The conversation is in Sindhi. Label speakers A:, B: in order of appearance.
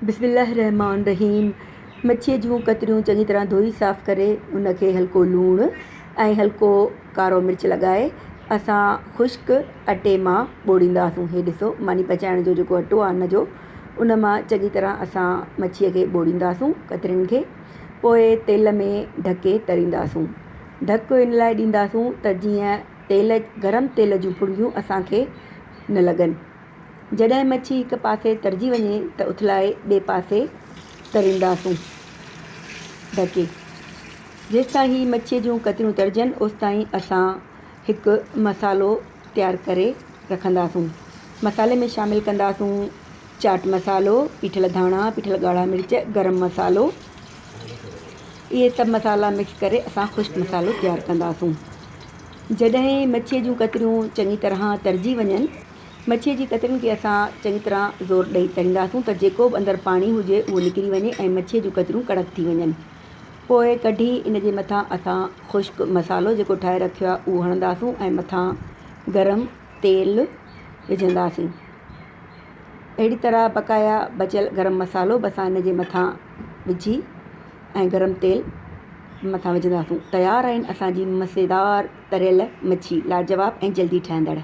A: بسم الله الرحمٰن الرحيم مڇيء جون ڪتريون چڱي طرح ڌوئي صاف ڪري ان کي هلڪو لوڻ ۽ هلڪو ڪارو مرچ لڳائي اسان خشڪ اٽي مان ٻوڙينداسون هي ڏسو ماني پچائڻ جو جيڪو اٽو آهي ان جو ان مان چڱي طرح اسان مڇيء کي ٻوڙينداسون ڪترين کي پوء تيل ۾ ڍڪي ترينداسون ڍڪ ان لاء ڏينداسون ته جيئن تيل گرم تيل جون ڦڙگيون اسان کي نه لڳن جڏهن مڇي هڪ پاسي ترجي وڃي ته اٿلائي ٻئي پاسي ترينداسون. ڍڪي. جيستائين هي مڇيء جون ڪتريون ترجن اوستائين اسان هڪ مصالحو تيار ڪري رکنداسون. مصالحي ۾ شامل ڪنداسون چاٽ مصالحو، پيٺل ڌاڻا، پيٺل ڳاڙها مرچ، گرم مصالحو. اهي سڀ مصالحا مڪس ڪري اسان خشڪ مصالحو تيار ڪنداسون. جڏهن مڇيء جون ڪتريون چڱي طرح ترجي وڃن. مڇيء جي ڪترين کي اسان چڱي طرح زور ڏئي ترينداسون ته جيڪو به اندر پاڻي هجي اهو نڪري وڃي ۽ مڇيء جون ڪتريون ڪڙڪ ٿي وڃن. پوء ڪڍي ان جي مٿان اسان خشڪ مصالحو جيڪو ٺاهي رکيو آهي اهو هڻنداسون ۽ مٿان گرم تيل وجهنداسين. اهڙي طرح بقايا بچيل گرم مصالحو به اسان ان جي مٿان وجهي ۽ گرم تيل مٿان وجهنداسون. تيار آهن اسان جي مزيدار تريل مڇي لاجواب ۽ جلدي ٺهندڙ.